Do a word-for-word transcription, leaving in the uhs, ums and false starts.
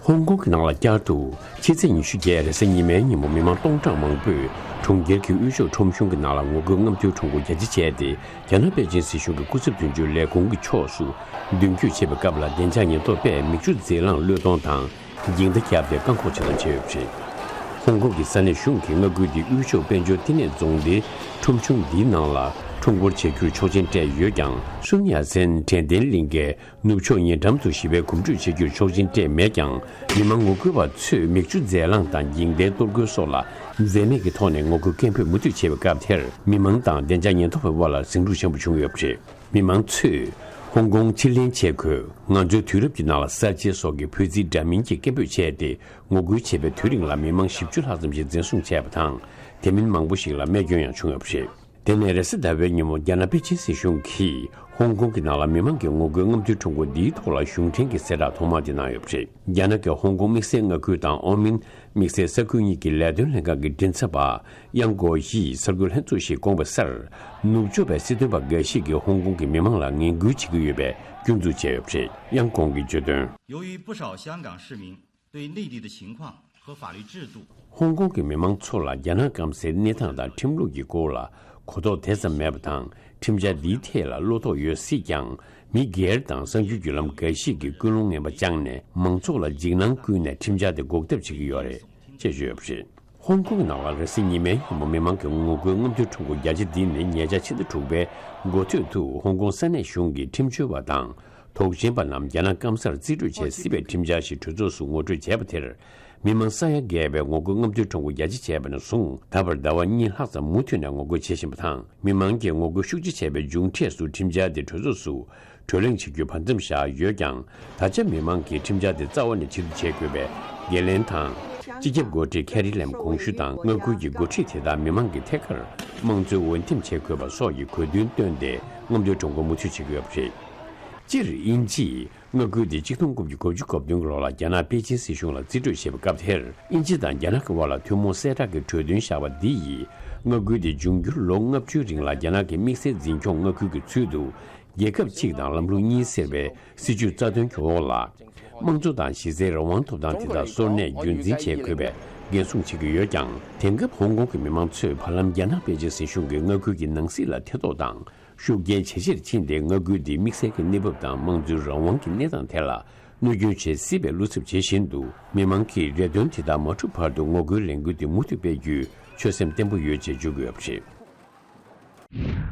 ཧོང་ཀོང་གི་ནང་ལ་བསྐྱར་དུ་ཕྱི་ཚེས་ཉི་ཤུ་བརྒྱད་རེས་གཟའ་ཉི་མའི་ཉིན་མོ་མི་མང་སྟོང་ཕྲག་མང་པོས་གྲོང་ཁྱེར་གྱི་དབུས་ཕྱོགས་ཁྲོམ་གཞུང་གི་ནང་ལ་ངོ་རྒོལ་རྔམ་སྟོན་ཁྲོམ་སྐོར་རྒྱ་ཆེ་བྱས་ཏེ། རྒྱ་ནག་པེ་ཅིན་སྲིད་གཞུང་གི་སྐུ་ཚབ་དོན་གཅོད་ལས་ཁུངས་ཀྱི་ཕྱོགས་སུ་མདུན་སྐྱོད་བྱེད་པའི་སྐབས་ལ་བདེ་འཇགས་ཉེན་རྟོག་པས་མིག་ཆུ་རྫས་རླངས་གློད་གཏོང་དང་འགྱིག་མདའ་བརྒྱབ་སྟེ་བཀག་འགོག་བྱེད་སྟངས་བྱས་ཡོད་པ་རེད། ཧོང་ཀོང་གི་ས་གནས་གཞུང་གིས་མངའ་ཁུལ་དེའི་དབུས་ཕྱོགས་དཔལ་འབྱོར་བསྟི་གནས་རྫོང་སྡེའི་ཁྲོམ་གཞུང་འདིའི་ནང་ལ་ཁྲོམ་སྐོར་བྱ་རྒྱུར་ཆོག་མཆན་སྤྲད་ཡོད་ཀྱང་། སུན་ཡ་སན་དྲན་རྟེན་གླིང་གའི་ནུབ་ཕྱོགས་ཉེ་འགྲམ་དུ་ཞི་བའི་གོམ་བགྲོད་བྱེད་རྒྱུར་ཆོག་མཆན་སྤྲད་མེད་ཀྱང་། མི་མང་ངོ་རྒོལ་བ་ཚོས་མིག་ཆུ་རྫས་རླངས་དང་འགྱིག་མདའི་གཏོར་རྒོལ་སོགས་ལ་འཛེམ་མེད་ཀྱི་ཐོག་ནས་ངོ་རྒོལ་སྐད་འབོད་མུ་མཐུད་བྱས་པའི་སྐབས་དེར། མི་མང་དང་བདེ་འཇགས་ཉེན་རྟོག་པའི་དབར་ལ་ཟིང་འཁྲུག་ཆེན་པོ་བྱུང་ཡོད་པ་རེད། མི་མང་ཚོས་ཧོང་ཀོང་ཕྱིར་ལེན་བྱེད་དགོས། ང་ཚོའི་དུས་རབས་ཀྱི་ནང་ལ་གསར་བརྗེ་སོགས་ཀྱི་འབོད་ཚིག་འདྲ་མིན་གྱི་སྐད་འབོད་བྱས་ཏེ། ངོ་རྒོལ་བྱེད་པའི་དུས་རིང་ལ་མི་མང་བཞི་བཅུ་ལྷག་ཙམ་ཞིག་འཛིན་བཟུང་བྱས་པ་དང་། དེ་མིན་མང་པོ་ཞིག་ལ་རྨས་སྐྱོན་ཡང་བྱུང་ཡོད་པ་རེད། དེ་ནས་རེས་གཟའ་ཟླ་བའི་ཉིན་མོ་རྒྱ་ནག་པེ་ཅིན་སྲིད་གཞུང་གིས་ཧོང་ཀོང་གི་ནང་ལ་མི་མང་གི་ངོ་རྒོལ་རྔམ་སྟོན་ཁྲོམ་སྐོར་འདིའི་ཐོག་ལ་གཞུང་འབྲེལ་གྱི་གསལ་བསྒྲགས་ཐོག་མ་དེ་གནང་ཡོད་པ་རེད། རྒྱ་ནག་གི་ཧོང་ཀོང་དམིགས་བསལ་མངའ་ཁུལ་དང་ཨོ་མིན་དམིགས་བསལ་ས་ཁུལ་གཉིས་ཀྱི་ལས་དོན་ལྷན་ཁང་གི་མགྲིན་ཚབ་པ་དབྱང་གོ་ཡིས་གསར་འགོད་ལྷན་ཚོགས་ཤིག་བསྐོངས་པའི་སར། ནུབ་ཕྱོགས་པའི་སྲིད་དོན་པ་འགའ་ཞིག་གིས་ཧོང་ཀོང་གི་མི་མང་ལ་ངན་སྐུལ་བྱེད་ཀྱི་ཡོད་པའི་སྐྱོན་འཛུགས་བྱས་ཡོད་པ་རེད། དབྱང་གོང་གིས་བརྗོད་དོན། 由于不少香港市民对内地的情况和法律制度 ཧོང་ཀོང་གི་མི་མང་ཚོ་ལ་རྒྱ་ནག་སྐམ་སའི་གནས་སྟངས་དང་ཁྲིམས་ལུགས་ཀྱི་སྐོར་ལ་གོ་རྟོགས་དེ་ཙམ་མེད་པ་དང་། ཁྲིམས་འཆར་འདིའི་ཐད་ལ་བློ་དོགས་ཡོད་སྲིད་ཀྱང་། མི་སྒེར་དང་གསར་འགྱུར་བརྒྱུད་ལམ་འགའ་ཞིག་གིས་ཀུན་སློང་ངན་པ་བཅངས་ནས་མང་ཚོགས་ལ་འཇིགས་སྣང་བསྐུལ་ནས་ཁྲིམས་འཆར་དེ་འགོག་ཐབས་བྱེད་ཀྱི་ཡོད་རེད་ཅེས་བརྗོད་ཡོད་པ་རེད། ཧོང་ཀོང་ནང་ལ་རེས་གཟའ་ཉི་མའི་ཉིན་མོ་མི་མང་གི་ངོ་རྒོལ་རྔམ་སྟོན་ཁྲོམ་སྐོར་རྒྱ་ཆེ་འདི་ནི་ཉེ་ཆར་ཕྱི་ཟླ་དྲུག་པའི་འགོ་སྟོད་དུ་ཧོང་ཀོང་ས་གནས་གཞུང་གི་ཁྲིམས་བྱོལ་བ་དང་། དོགས་ཟོན་པ་རྣམས་རྒྱ་ནག་སྐམ་སར་རྩིས་སྤྲོད་བྱེད་སྲིད་པའི་ཁྲིམས་འཆར་ཞིག་གྲོས་ཚོགས་སུ་ངོ་སྤྲོད་བྱས་པ་དེར། མི་མང་ས་ཡ་བརྒལ་བས་ངོ་རྒོལ་རྔམ་སྟོན་ཁྲོམ་སྐོར་རྒྱ་ཆེ་བྱས་པ་ནས་བཟུང་། ད་བར་ཟླ་བ་གཉིས་ལྷག་ཙམ་མུ་མཐུད་ནས་ངོ་རྒོལ་བྱེད་བཞིན་པ་དང་། མི་མང་གིས་ངོ་རྒོལ་ཤུགས་ཆེ་བྱས་པའི་མཇུག་འབྲས་སུ་ཁྲིམས་འཆར་དེ་གྲོས་ཚོགས་སུ་གྲོས་གླེང་བྱེད་རྒྱུའི་བར་མཚམས་བཞག་ཡོད་ཀྱང་། ད་ཆ་མི་མང་གིས་ཁྲིམས་འཆར་དེ་རྩ་བ་ནས་ཕྱིར་བསྡུ་བྱེད་དགོས་པའི་འགན་ལེན་དང་། སྤྱི་ཁྱབ་འགོ་ཁྲིད་ཁེ་རི་ལེམ་གོང་ཞུ་དང་། མངའ་ཁུལ་གྱི་འགོ་ཁྲིད་དེ་དག་མི་མང་གི་ཐད་ཀར་དམངས་གཙོའི་འོས་འདེམས་བྱེད་དགོས་པ་སོགས་ཀྱི་དགོས་འདུན་བཏོན་ཏེ། རྔམ་སྟོན་ཁྲོམ་སྐོར་མུ་མཐུད་བྱེད་ཀྱི་ཡོད་པ་རེད། སྤྱིར་དབྱིན་ཇིས་མངའ་ཁུལ་དེ་གཅིག་སྟོང་དགུ་བརྒྱ་གོ་བདུན་གྱི་ལོ་ལ་རྒྱ་ནག་པེ་ཅིན་སྲིད་གཞུང་ལ་རྩིས་སྤྲོད་བྱས་པའི་སྐབས་དེར། དབྱིན་ཇི་དང་རྒྱ་ནག་གི་དབར་ལ་ཐུན་མོང་གསལ་བསྒྲགས་ཀྱི་གྲོས་མཐུན་བཞག་པ་འདི་ཡིས། མངའ་ཁུལ་དེ་འབྱུང་འགྱུར་ལོ་ལྔ་བཅུའི་རིང་ལ་རྒྱ་ནག་གི་དམིགས་བསལ་འཛིན་སྐྱོང་མངའ་ཁུལ་གྱི་ཚུལ་དུ། རྒྱལ་ཁབ་གཅིག་དང་ལམ་ལུགས་གཉིས་ཟེར་བའི་སྲིད་ཇུས་རྩ་དོན་གྱི་འོག་ལ། དམངས་གཙོ་དང་གཞི་རྩའི་རང་དབང་ཐོབ་ཐང་དེ་དག་གསོ་གནས་རྒྱུན་འཛིན་བྱེད་དགོས་པའི་འགན་སྲུང་བྱེད་ཀྱི་ཡོད་ཀྱང་། དེང་སྐབས་ཧོང་ཀོང་གི་མི་མང་ཚོས་བར་ལམ་རྒྱ་ནག་པེ་ཅིན་སྲིད་གཞུང་གིས་མངའ་ཁུལ་གྱི་ནང་སྲིད་ལ་ཐེ་གཏོགས་དང་། ཤུགས་རྐྱེན་ཇེ་ཆེར་ཕྱིན་ཏེ། མངའ་ཁུལ་འདིའི་དམིགས་བསལ་གྱི་གནས་བབ་དང་དམངས་གཙོའི་རང་དབང་གི་གནས་སྟངས་ཐད་ལ་གནོད་སྐྱོན་བྱེད་སྲིད་པའི་བློ་འཚབ་བྱེད་བཞིན་དུ། མི་མང་གིས་རེ་འདུན་དེ་དག་མ་འགྲུབ་བར་དུ་ངོ་རྒོལ་ལས་འགུལ་དེ་མུ་མཐུད་སྤེལ་རྒྱུའི་ཆོད་སེམས་བརྟན་པོ་ཡོད་ཅེས་བརྗོད་ཀྱི་ཡོད་པ་རེད།